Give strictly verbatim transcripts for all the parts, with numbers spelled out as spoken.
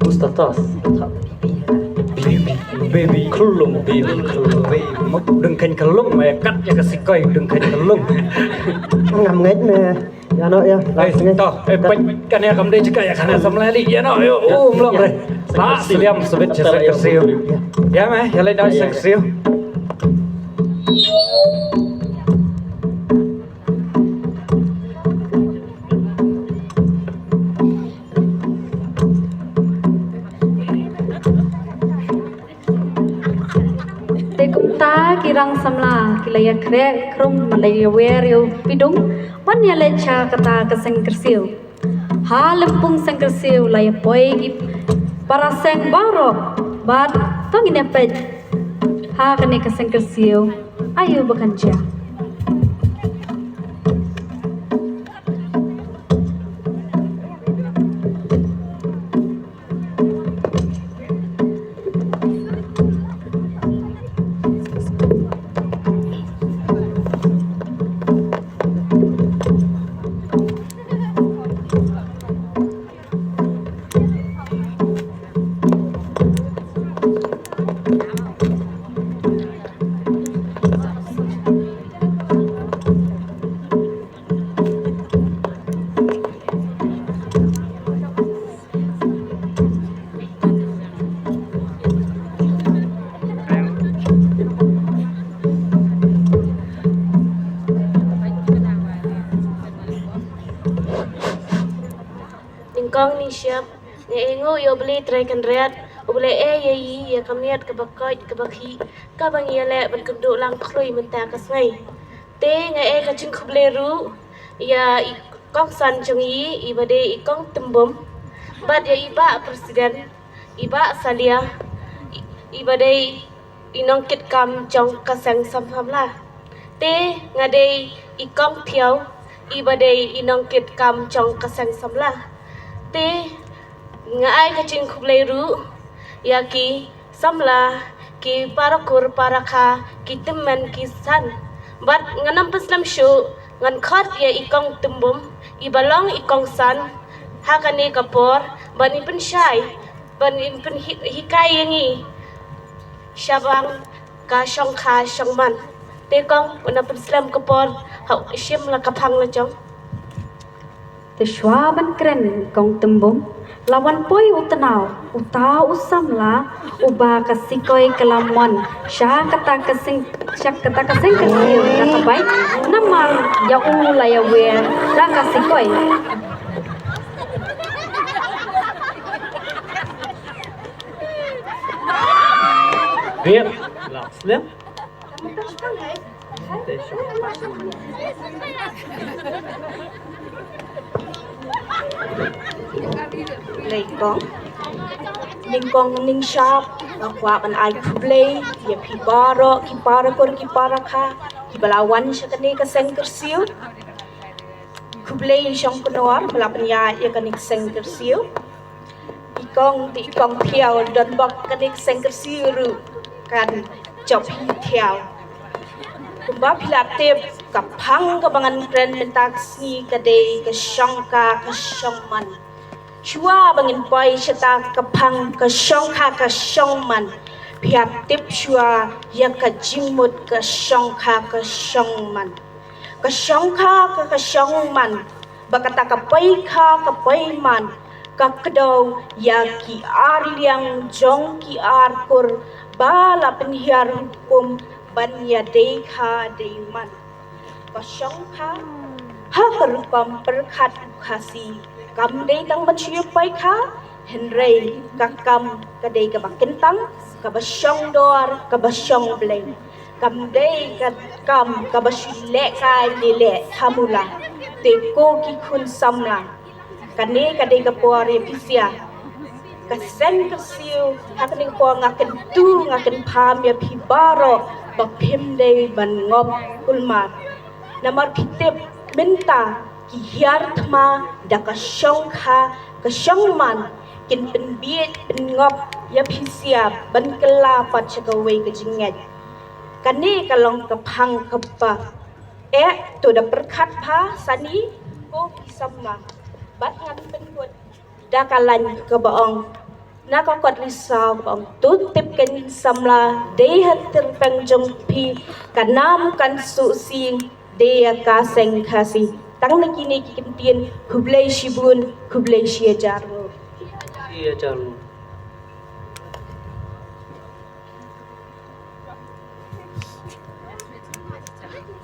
Booster toss. Baby, baby, khlung, baby, khlung, baby. Dang khein khlung, ma ïa kat ïa ka sikoi, dang khein khlung. Ngam ngeit me. Ïa no ïa. Ai, to, eh, peit kane kam dei jaka ïa kane samla li, ïa no, ïa, oh, mlong re. Ba, sliam sabit jasa kersiew. Ïa me, ïa lei dang sang kersiew. Te kumta ki rang samla ki la ïa khreh khrum, la ïa wer ïa u pidung ban ïa leit sha kata ka seng kersiew. Ha lympung seng kersiew la ïa poi ki para seng baroh bad to ngin ïa peit ha kane ka seng kersiew aïu ba kan jia. Nyngkong nyngshap, nga ainguh ïa U Blei Trai Kynrad, U Blei eh ïa i ïa ka miat kaba koit kaba khih, kaba ngi ïaleh ban kynduh lang khlem mynta ka sngi. Te nga ai ka jingkhublei ruh ïa i kongsan jong i, i ba dei i Kong Tymbum, bad ïa i Bah President, i Bah Salia, i, i ba dei i nongkitkam jong ka seng samla. Te nga dei i Kong Thiaw, i ba dei i nongkitkam jong ka seng samla. Te nga ai ka jingkhublei ruh ïa ki samla, ki para kur para kha, ki tymmen ki san. Bad ngan ym pynslem shuh, ngan khot ïa i Kong Tymbum, i ba long i kongsan ha kane ka por, ban i pynshai, ban i pynhi-, hikai ïa ngi shaphang ka shongkha shongman. Te Kong, un ym pynslem ka por, ha, shim la ka phang la jong. Te shuwa ban kren Kong Tymbum, la wan poi u tnaw, uta u samla, uba ka sikoi ka la mon sha kata ka seng, sha kata ka seng kersiew da ka bike, namar ïa u la ïa wer da ka sikoi. Biar, la slem. Lei Kong. Nyngkong nyngshap, nga kwah ban ai khublei ïa phi baroh, ki para kur, ki para kha, kiba la wan sha kane ka seng kersiew. Khublei shong kynnoh ba la pynïaid ïa kane ka seng kersiew. I Kong, te i Kong Thiaw, don bok kane ka seng kersiew ruh kan jop hi Thiaw. Kumba phi la tip, ka phang kaba ngan kren mynta ka sngi ka dei ka shongkha ka shongman. Shuwa ba ngin poi shata ka phang ka shongkha ka shongman, phi hap tip shuwa ïa ka jingmut ka shongkha ka shongman. Ka shongkha ka, ka shongman, ba kata ka poi kha ka poi man, ka kdew ïa ki ar liang jong ki ar kur ba la pynhiar hukum ban ïa dei kha dei man. Ka shongkha ha ka rukom pyrkhat u Khasi kam dei tang ban shu poi kha, hynrei ka kam ka dei kaba kyntang, kaba shong dor, kaba shong Blei. Kam dei ka kam kaba shu leh kai ne leh thamula. Te ko ki khun samla, kane ka dei ka por ïa phi sia. Ka seng kersiew, ha kane ka por nga kyntu nga kynpham ïa phi baroh ba phim dei ban ngop kulmar. Namar phi tip mynta ki hiar thma da ka shongkha ka shongman, kin pynbieit pynngop ïa phi siap ban kylla pat sha kawei ka jingngeit. Kane ka long ka phang kaba eh to da pyrkhat pha sani ko ki samla. Bad ngan pynkut da ka lain kaba ong, na ka kot li saw kaba ong, to tip kane samla dei ha tyrpeng jong phi, ka nam kan suh sing dei ïa ka seng Khasi. Tang na kine ki kyntien, khublei shibun, khublei shihajar nguh. Shihajar nguh.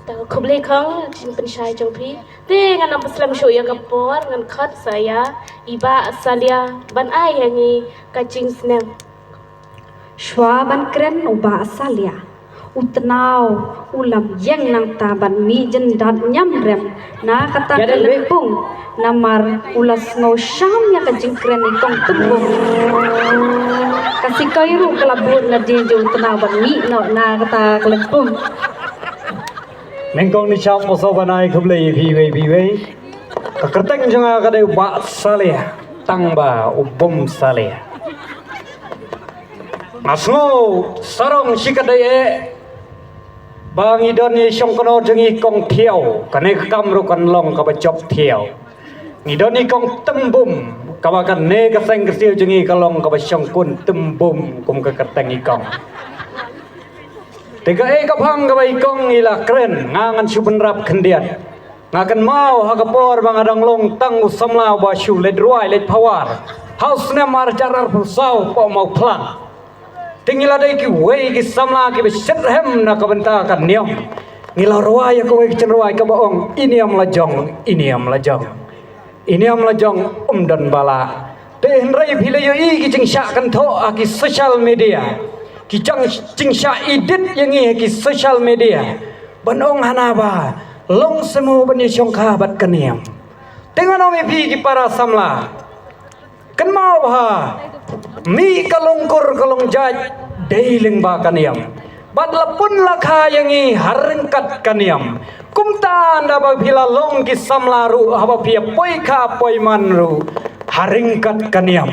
Te khublei khong jingpynshai jong phi. Te ngan ym pynslem shuh ïa ka por, ngan khot sa ïa i Bah Salia ban ai ïa ngi ka jingsneng. Shuwa ban kren u Bah Salia, u tnaw u la ïeng nangta ban mih jyndat ñiamrem na kata ka lympung, namar u la sngew sham ïa ka jingkren i Kong Tymbum. Ka sikoi ruh ka la bud na die jong u tnaw ban mih noh na kata ka lympung. Nyngkong ngi shah pyrshah ban ai khublei ïa phi iwei pa iwei. Ka kyrteng jong nga ka dei u Bah Salia, tang ba u Bum Salia. Nga sngew sarong shi katdei eh ba ngi don i shongknor jong i Kong Thiaw, kane ka kam ruh kan long kaba jop thiaw. Ngi don i Kong Tymbum, kaba kane ka seng kyrsiew jong i ka long kaba shongkun Tymbum kum ka kyrteng i Kong. Te kaei ka phang kaba i Kong i la kren, nga ngan shu bynrap khyndiat. Nga kynmaw ha ka por ba nga dang long tang u samla uba shu leit rwai leit phawar ha u snem ar hajar arphew saw hapoh Mawphlang. Te ngi la dei kiwei ki samla kiba shitrhem na ka bynta ka niam. Ngi la rwai ïa kawei ka jingrwai kaba ong, i niam la jong, i niam la jong, i niam la jong, um don ba lah. Te hynrei phi la ïohi ki jingshah kynthoh ha ki social media, ki jingshah edit ïa ngi ha ki social media ban ong hana ba long semo ban ïashongkha bad ka niam. Te ngan ong ïa phi ki para samla, kynmaw bha, mih ka longkur ka longjait dei lyngba ka niam. Bad la pun la kha ïa ngi ha ryngkat ka niam. Kumta ynda ba phi la long ki samla ruh, haba phi ïa poi kha poi man ruh ha ryngkat ka niam.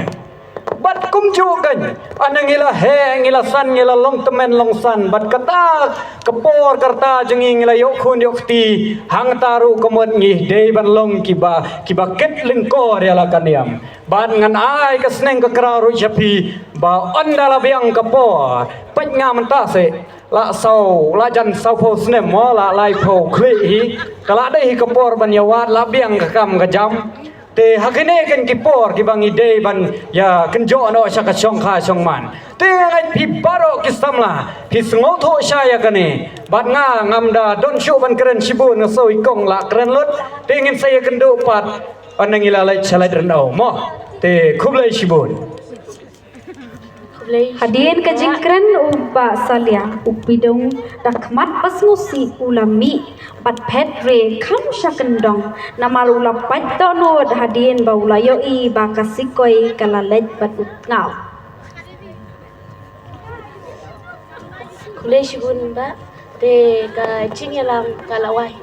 Bad kumjuh kein, ynda ngi la heh, ngi la san, ngi la long tymmen long san, bad kata ka por ka rta jong ngi, ngi la ïoh khun ïoh kti, hangta ruh ka mut ngi dei ban long kiba, kiba kit lyngkor ïa la ka niam. Bad ngan ai ka sneng ka kraw ruh sha phi ba ynda la biang ka por, peit nga mynta seh la saw, la jan sawphew snem mo, la laiphew khlieh hi, ka la dei hi ka por ban ïawad, la biang ka kam ka jam. Te ha kine kein ki por kiba ngi dei ban ïa kynjoh noh sha ka shongkha shongman. Te nga ngeit phi baroh ki samla phi sngewthuh shai ïa kane. Bad nga ngam da don shuh ban kren shibun, nga sngew i Kong la kren lut. Te ngin sa ïakynduh pat ynda ngi la leit sha leit ryndaw mo. Te khublei shibun. Hadien ka jingkren u Bah Salia, u Pidung da khmat ba sngewsih u la mih bad phet re kham sha kyndong, namar u la pait dohnud hadien ba u la ïohi ba ka sikoi ka la leit bad u tngaw. Khublei shibun Bah, te ka jingïalang ka la wai.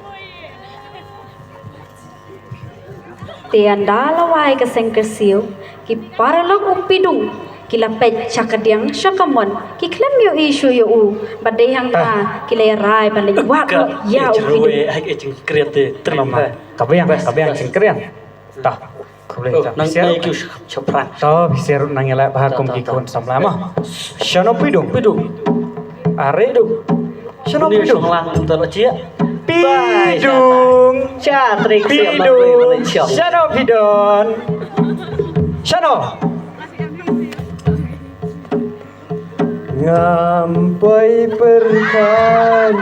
Te ynda la wai ka seng kyrsiew, ki paralok u Pidung ki la peit sha kadiang sha kamon, ki khlem ïohi shuh ïa u, bad dei hangta ki la ïarai ban leit wad ïa u Pidung. Ka biang, ka biang jingkren. Ta. Khublei ta. Nang ai ki shaphrang. Ta, phi sngewthuh nang ïaleh bha kum ki khun samla mo. Shano Pidung? Pidung. Are Pidung. Shano Pidung? Pidung. Cha trik. Pidung. Shano Pidung? Shano? Ngam poi pyrkhat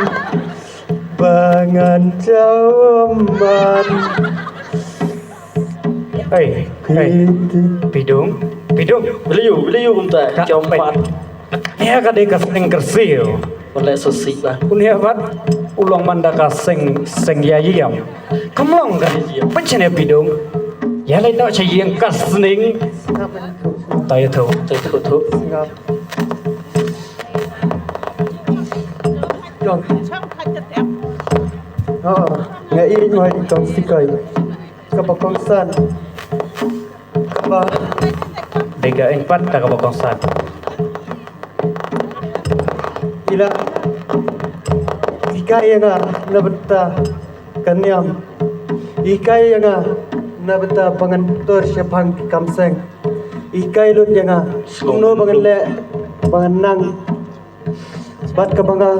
ba ngan jawman. Hei, hei. Pidung, Pidung. Beliau, beliau kumta jawman. Ïa ka dei ka seng kyrsiew. Boleh sesi lah. Unia bat u long man da ka seng, seng ïa ïam. Kam long ka ïa ïam. Pynshane Pidung. Ïa lai noh sha ïing ka sning. Ta ïa thu. Ta ïa thu, thu. Jong. Ha, nga i mo i tong sikai. Kaba kongsan. Kaba. Dega eng pat ta kaba kongsan. Ila hikai ïa nga na bynta ka niam. Hikai ïa nga na bynta ba ngan tur shaphang ki kam seng. Hikai lut ïa nga kumno ba ngan leh, ba ngan nang bad kaba nga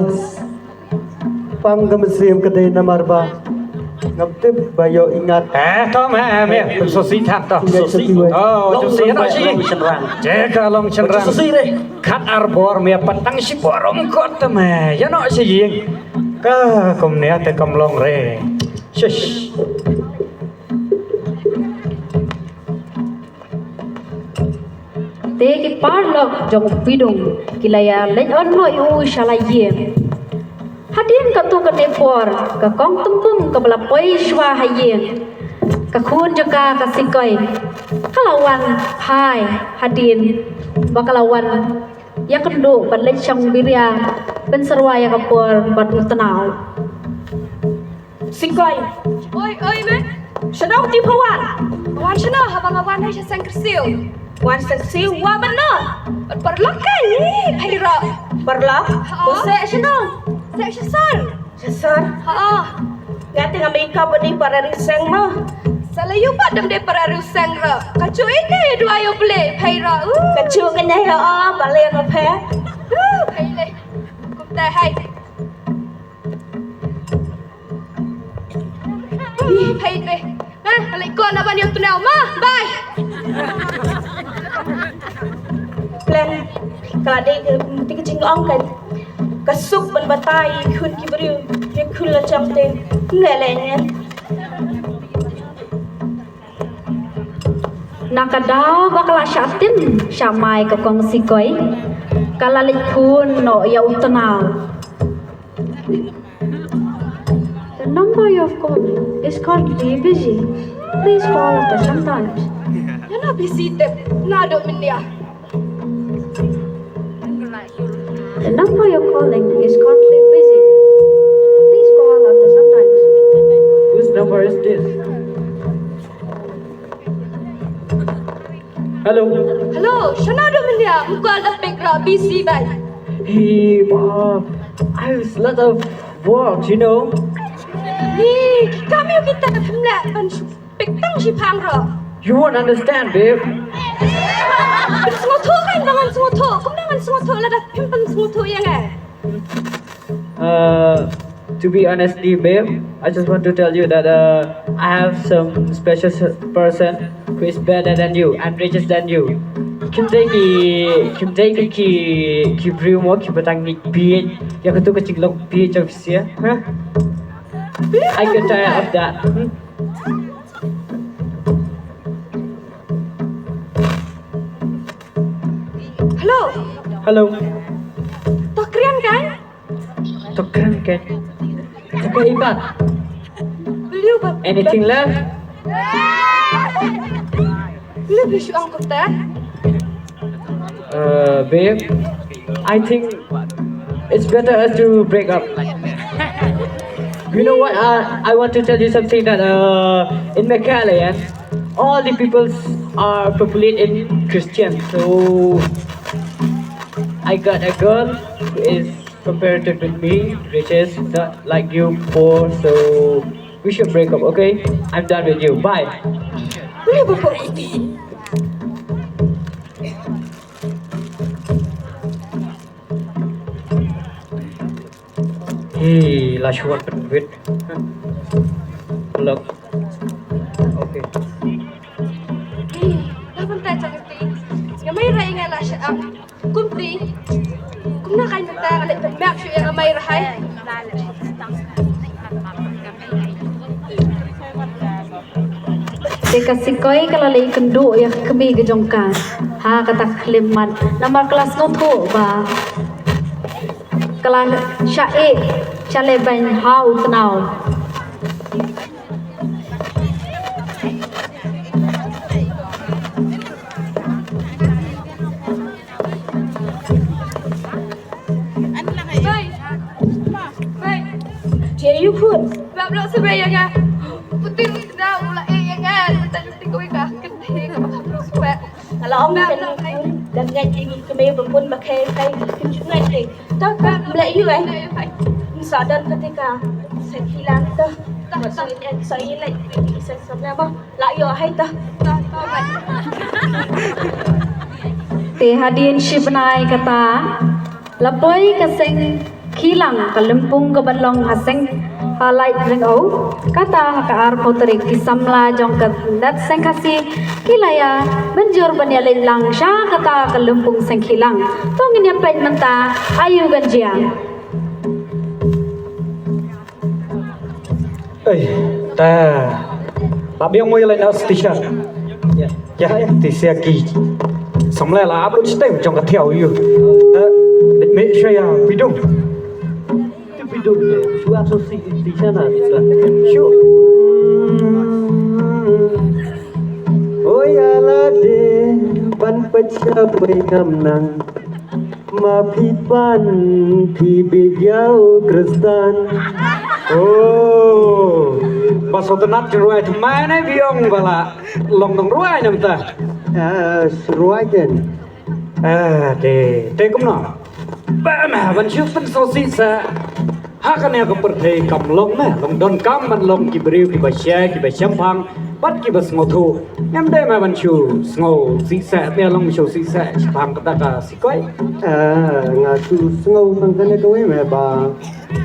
pang ka mynsiem ka dei namar ba ngam tip ba ïoh ingat. Eh, to me, me, pynsusi than to. Pynsusi. Oh, pynsusi, no, shi. Jeka long shynrang. Pynsusi re. Khat ar bor me pat tang shi bor ong kot te me. Ïa no shi ïing. Ka kumne te kam long re. Shush. Te ki paralok jong u Pidung ki la ïa leit on noh ïa u sha la ïing. Hadien katto katne por ka kong Tympung kaba la poi shuwa ha ïing, ka khun jong ka ka Sikoi ka la wan phai hadien ba ka la wan ïakynduh ban leit shong biria pynsyrwa ïa ka por bad u Tnaw. Sikoi. Oi, oi, me. Shano te pha wan? Wan shano haba nga wan ha sha seng kyrsiew. Wan seng kyrsiew, wa ban no? Paralok ka ni, phaira. Paralok? Ha. Ko seh shano? Seh sha sor. Sha sor? Ha. Nga te nga mei ka bani para riewseng mo. Sa la ïoh pat dem de para riewseng ra. Ka chu ine dua ïoh bele, phaira. Uh. Ka chu kane ïa o, bale ma phe. Uh, phaile. Kumta hai. Ih, peit be. Nah, balik ko na ban ïa u Tnaw ma. Bye. Plan ka la dei ka, ka jingong ka, ka suk ban batai ïa khun ki briew, ïa khun la jong te. Nge le nge. Na ka daw ba ka la shah tim shah mai ka kong Sikoi, ka la leit phone noh ïa u Tnaw. The number you have called is currently busy. Please call after some time. Ïa na busy te, naduh mynta. The number you're calling is currently busy. Please call after some time. Whose number is this? Hello. Hello, shano do mynta? Mukal da pick ra busy bai. Hey, ma, I have a lot of work, you know. Ni, ki kam ïa kita phim leh ban shu pick tang shiphang ro. You won't understand, babe. Pynsngewthuh kan, ba ngan sngewthuh. Kumno ngan sngewthuh lada phim pynsngewthuh ïa nga. Uh, to be honestly, babe, I just want to tell you that, uh, I have some special s-, person who is better than you and richer than you. Kim dei ki, kim dei ki, ki, ki briew mo, ki ba tang ngi bieit. Ïa katu ka jinglong bieit jong phi sha, huh? I get tired of that. Hmm? Hello. Hello. To kren kan? To kren kan? To kren ibat. Beliau ba. Anything left? Beliau ba shu ang kota. Uh, babe, I think it's better us to break up. You know what? I, I want to tell you something that, uh, in Meghalaya, all the peoples are populated in Christian. So I got a girl who is comparative with me, which is not like you, poor. So we should break up, okay? I'm done with you. Bye. Beliau ba. Hey, last one, wait. Look. Okay. Hey, la ban ta chang ti. Nga mai rai nga la sha am. Kum ti. Kum na kai ta nga le pynbak shu ya nga mai rai. Te ka Sikoi ka la leit kynduh ïa ka kmie ka jong ka ha kata ka khyllipmat namar ka la sngewthuh ba ka la shah ïeh shah leh beiñ ha u Tnaw. Bai. Bai. Te ïa u khun. Bap lok sngewbha ïa nga. Putin u Tnaw u la ïeh ïa nga. Tang ti kawei ka kynthei kaba kham sngewbha. Ka la ong. Bap lok. Dan ngai ti ngi kemai ba pun ba kai kai kim ju ngai ti. Ta ka mlai yu ai. Sa dan ka ti ka sa kilang ta. Ta sa in en sa in lai ti sa sa mlai ba. La yu hai ta. Ta ta ba. Te hadien shi bnai kata la poi ka seng khilang ka lympung ka ban long ha seng ha Laitryngew. Kata ha ka arphew tarik ki samla jong ka Nat Seng Khasi ki la ïa mynjur ban ïa leit lang sha kata ka lympung seng khilang. To ngin ïa peit mynta aïu kan jia. Ei, ta. Ba biang mo ïa leit na station. Ya, ti sia ki. Samla la upload stem jong ka thiaw yu. Eh, let me show ya pidung. Ti pidung de. Shu asosi ti sana. Shu. Oi ala de ban pecah bai ngam nang. Ma phi pan phi bidiau Kristan. Oh, ba sot nat ruai tmai ne biong bala long dong ruai namta. Ah, ruai ken. Ah, te te kumno. Ba ma ban shu pynsosi sa. Ha kane ka pyrthei kam long ne long don kam ban long ki briew ki ba shai ki ba shemphang bad ki ba sngewthuh. Ngam dei ma ban shu sngew siseh te long shu siseh shemphang kata ka sikoi. Ah, nga shu sngew tang kane kawei me ba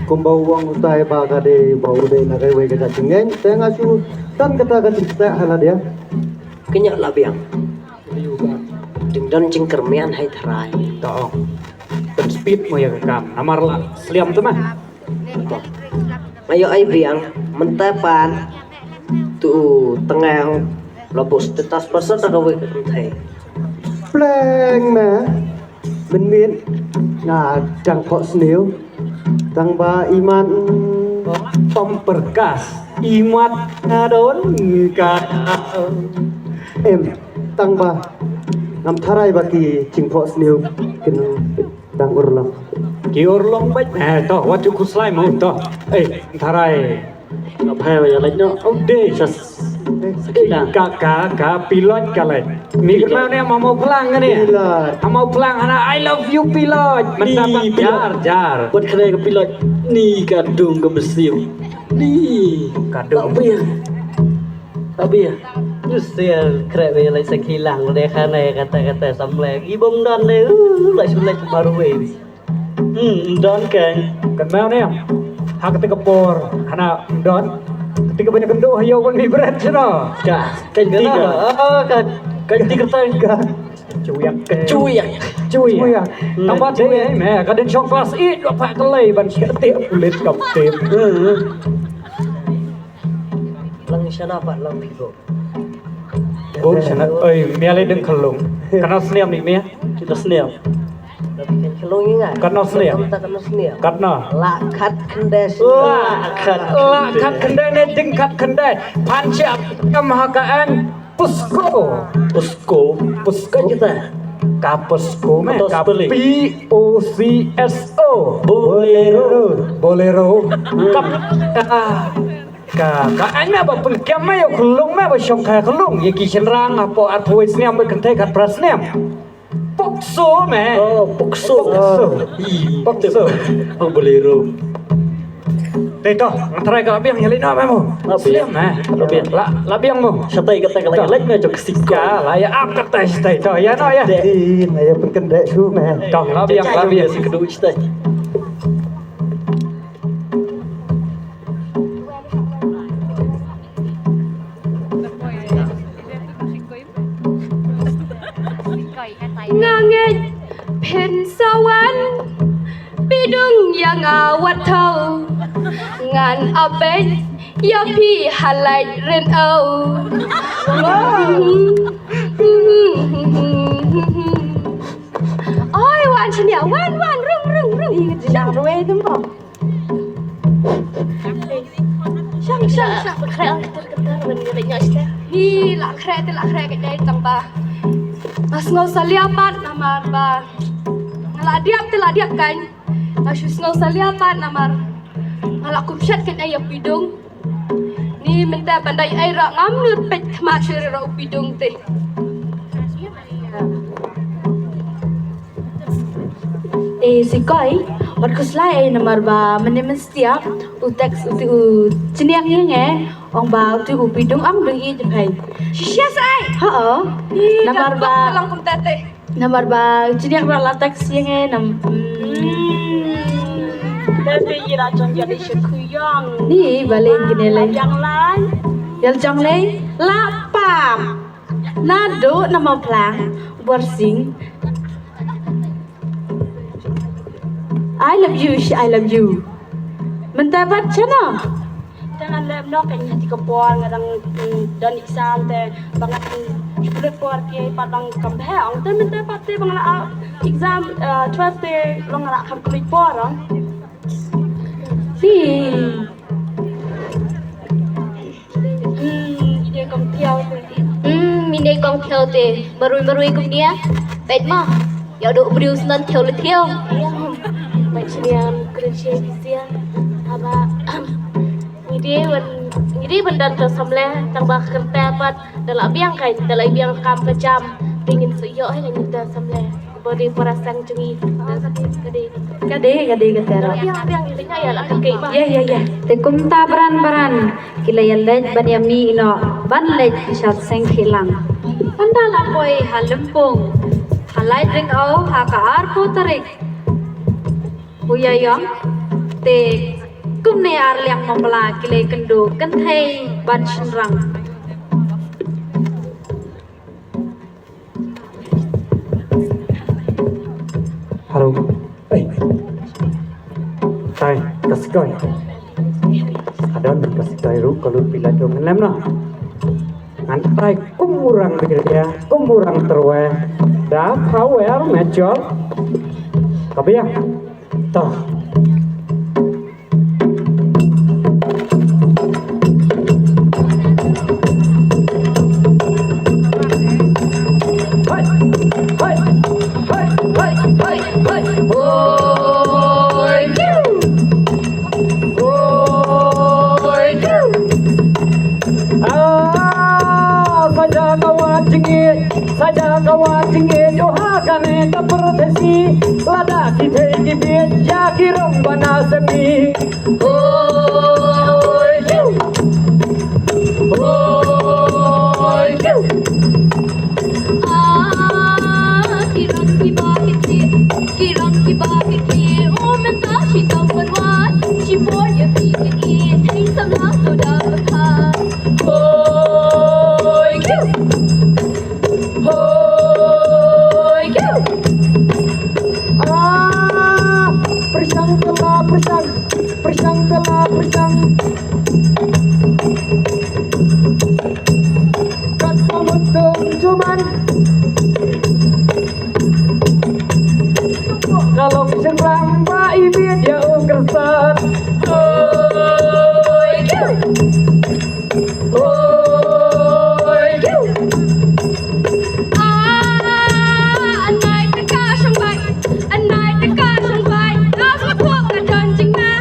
kumba u ong utai ba ka dei ba u dei na kawei kata ka jingngeit te nga shu tan kata ka jingseh ha lade. Kynjah la biang. Ding don jingkyrmen hai tharai. To ong. Pyn speed mo ïa ka kam. Namar la sliam tu mah. Ayo ai biang mynta pan tu tengah la bus tetas pasal tak kawai ka kynthei. Pleng me. Mynmiet nga dang pok sniew. Tang ba iman pom perkas imat nga don ka. Em, tang ba ngam tharai ba ki jingpok sniew kin dang urlong. Ki urlong bait eh to wat ju khuslai mo to. Eh, tharai. Ka phai ba ïa leit noh. Oh, dei. Sa, sa, sa, ka, ka, ka pilot ka leit. Ni kena ni ma mau pelang ni. Pilot. Ma mau pelang hana I love you pilot. Ni, pilot. Jar, jar. Buat kena ka pilot. Ni ka dung ka besiu. Ni. Ka dung. Tak biar. Tak biar. Terus dia krek dia lagi sekilang dia kena kata-kata samlek. Ibom dan dia. Uh, lagi sulit baru eh. Hmm, don keng. Kan mau ni. Ha kata ka por hana don. Kata ka banyak kenduk hayo kon mi berat sino. Ka, kan tiga. Oh, kan. Kan tiga tang. Ka. Cuyak. Cuyak. Cuyak. Tambah deh me ka den shong kelas eight dapat kelai ban sih ketik kulit kapten. Lang sana pak lang pigo. Oh, sana. Oi, mia le deng kelung. Kana sniam ni mia. Kita sniam. Tapi kan kelung ingat. Kana sniam. Kita kana sniam. Katna. Lakat kendai. Lakat. Lakat kendai ne deng kat kendai. Pan siap kam hakaan. Pusko. Pusko. Pusko kita. Ka pusko me. Ka P O C S O. Bolero. Bolero. Kap. Ka, ka, ka, anya ba pengkem me yo kelung me ba shong ka kelung. Ye ki shenrang apo atwoi sniam ba kentei kat pras sniam. Pokso me. Oh, pokso. Pokso. Ih, pokso. Oh, bolero. Te to, ngan try ka labiang ya lino me mo. Labiang. Sniam me. Labiang. La, labiang mo. Shatai kata ka lagi lagi me jok siko. Ka la ya ap kata shatai to ya no ya. Ih, na ya pengkendek su me. To, labiang, labiang. Si kedua shatai. Nga ngeit phin sa wan pidung ïa nga wat thaw ngan abet ïa phi ha Laitryngew. Oi wan sini wan wan rung rung rung. Ih, jang ruai tu mo. Shang, shang, shang. Khreh keter keter ban ngi leit nyoh sha. Hi, la khreh te la khreh ka dei tang ba. Nga sngew salia pat namar ba. Nga la diap te la diap kan. Nga shu sngew salia pat namar. Nga la kumshat kan ai ïa pidung. Ni mynta ban dei ai ra ngam lut peit khmat shu ra u pidung te. Sikoi, wat khuslai ei namar ba mynne mynstep u text u te u chniang ïa ngi, ong ba u te u pidung ang dung i te phai. Shisha sa ei. Ho. Namar ba lang kumta te. Namar ba u chniang ra la text ïa ngi nam. Hmm. Te te ira chong jadi shukuyong. Ni bale kine le. Yang lai. Yang jong le la pam. Naduh na Mawphlang, Borsing. I love you, she, I love you. Mynta pat shano? Te ngan leh noh, ka ngi ha ti ka por nga dang, mm, don exam te ba ngan shu pynlut por ki pat long kam bha ong te mynta pat te ba nga la, ah, exam, ah, twelve te long nga la kham pynlut por ong. Hi. Hmm, ine kong thiaw te. Hmm, ine kong thiaw te. Marui marui kum nia. Peit mo. Ïa duk briew snan thiaw le thiaw. Peit sniam kren shi bisian. Haba. Ngi dei ban, ngi dei ban don to samle tang ba kyrta pat da la biang kai, da la biang kam ka jam. Dei ngin sa ïoh hi ngin to samle. Body para sang jong ngi. Ka dei, ka dei ka tero. Biang, biang, biang, ïa la ka kei ba. Ïa, ïa, ïa. Te kumta bran bran ki la ïa leit ban ïa mih noh ban leit sha seng khilang. Ynda la poi ha Lympung ha Laitringau ha ka arphew tarik u Ïaïong. Te kumne ar liang Mawphlang ki la ïa kynduh kynthei bad shynrang. Hello. Ei. Tai, ka sikoi. Adon ka sikoi ruh ka lut pila jong ngan lem noh. Ngan tai kum u rang biria, kum u rang terwe. Da power mejor. Ka biang. To. Ah, saja ka wat jingit, saja ka wat jingit, oh ha kane ka pyrthei. Lada ki thei ki bieit ïa ki rong bana semi. Hoi kiu. Hoi kiu. Ah, ki rong ki ba ki thei, ki rong ki ba ki thei. Oh, mynta shi tang ban wan, shi por ïa ki ki thei samla to da ka. Hoi kiu. Hoi kiu. Ah, pyrshang te la pyrshang, pyrshang te la pyrshang. Kat pamut tung juman. Ka long shynrang ba i bieit ïa u kyrsan. Hoi kiu. Hoi kiu. Ah, anai te ka shong bai, anai te ka shong bai. Ka sa kwok ka don jingma.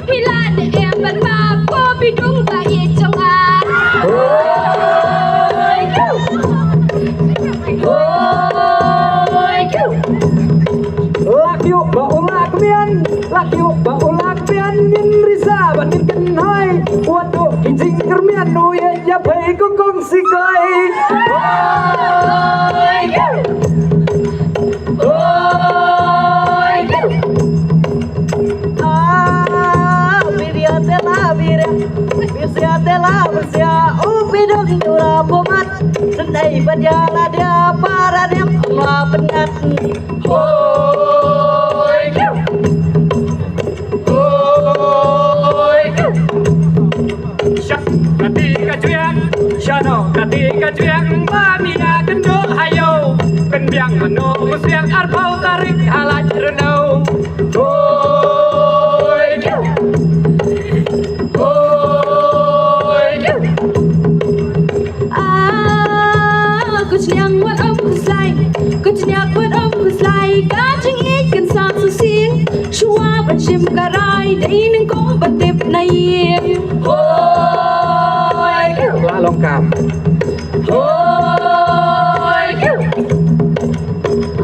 Phi la ne em ban ma ko phi dung ba ïeit jong nga. Hoi kiu. Hoi kiu. La kiu ba u la kmian, la kiu ba u la kmian, ngin risa ba ngin kynhoi. Wat duh ki jingkyrmian u ïa ïa phai ko kong sikai. Hoi kiu. Hoi kiu. Ah, biria te la biria, birsia te la birsia, u pidong ura pomat, sendai badia la dia para dem la penat. Hoi kiu. Hoi kiu. Shah, kati ka jriang, shano, kati ka jriang, ba mina kynduh hayo, kynbiang mano, musriang arpau tarik halaj renau. Hoi kiu. Hoi kiu. Ah, ku chniang wat ym khuslai, ku chniang wat ym khuslai, ka jingïeit kan sa susieng, shuwa ban shim ka rai, dei nyngkong ban tip na ïing. Hoi kiu. La long kam. Hoi kiu.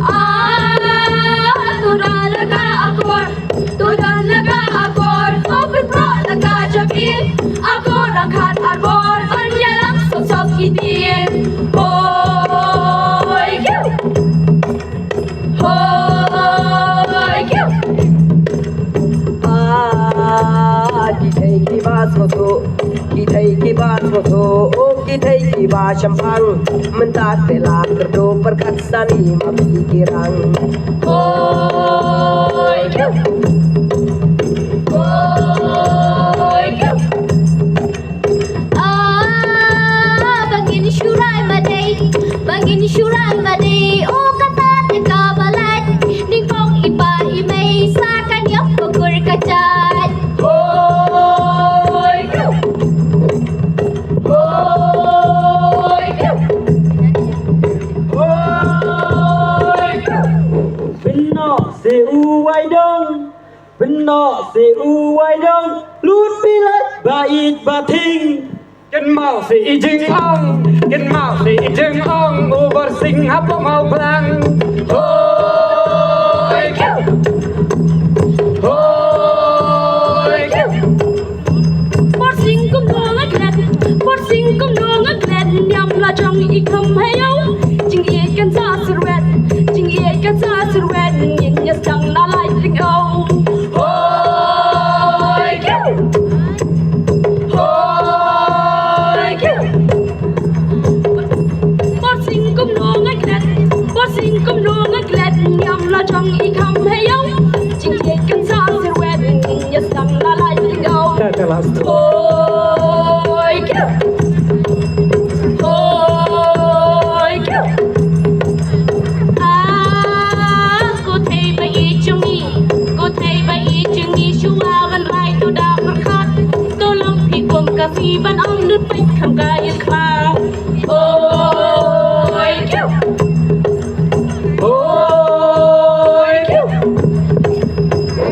Ah, tu da la ka Thei ki ba sngewthuh, ki thei ki ba sngewthuh, oh ki thei ki ba shemphang. Mynta te la kyrduh pyrkhat sani ma phi ki rang. Hoi kyo. Hoi kyo. Ah, ba ngin shu rai ma dei, ba ngin shu rai ma dei. Oh, kata te kaba lait. Nyngkong i pa i mei sa kan ïap ba kur ka jait. Hoi kyo. Hoi kyo. Hoi kyo. Pynnoh se u Waidong. Pynnoh se u Waidong. Lut pilai ba ïeit ba thing. Kynmaw se i jingong, kynmaw se i jingong, u Borsing ha Pamawblang. Hoi kyo. Hoi kyo. Borsing kumno nga klet, Borsing kumno nga klet, niam la jong i kham ha ïew. Jingïeit kan sa syrwet, jingïeit kan sa syrwet, ngin ïa sdang na lai jingong. Hoi kyo. Hoi kyo. Borsing kumno nga klet, Borsing kumno nga klet, niam la jong i kham ha ïew. Jingïeit kan sa syrwet, ngin ïa sdang na lai jingong. Hoi kyo. Hoi kyo. Ah, ko thei ba i jong i, ko thei ba i jong i, shuwa ban rai to da pyrkhat. To long phi kum ka phi ban ong lut peit kham ka ïa kma. Hoi kyo. Hoi kyo.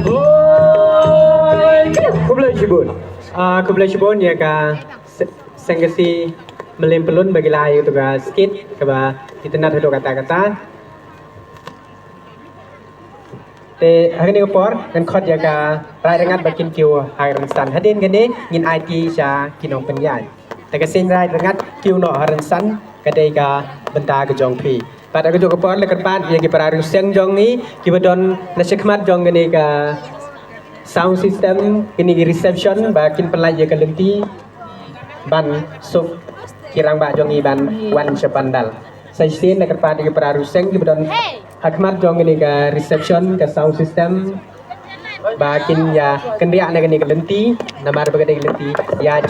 Hoi kyo. Khublei shibun. Ah, khublei shibun ïa ka se- Seng Khasi Mylliem Pyllun ba ki la ai ïa uto ka skit kaba itynnad haduh katta katta. Te ha kane ka por ngan khot ïa ka rai rngat ba kin kiew ha rynsan. Hadien kane ngin ai kti sha ki nongpynïaid. Te ka seng rai rngat kiew noh ha rynsan ka dei ka bynta ka jong phi. Bad ha kajuh ka por la kyrpad ïa ki para riewsiang jong ngi kiba don na shakhmat jong kane ka sound system, kine ki reception ba kin pynlait ïa ka lynti ban suk ki rangbah jong ngi ban wan sha pandal. Sa shisien la kyrpad ïa ki para riewsiang kiba don ha khmat jong kane ka reception, ka sound system ba kin ïa kynriah na kane ka lynti, namar ba ka dei ka lynti ïa jong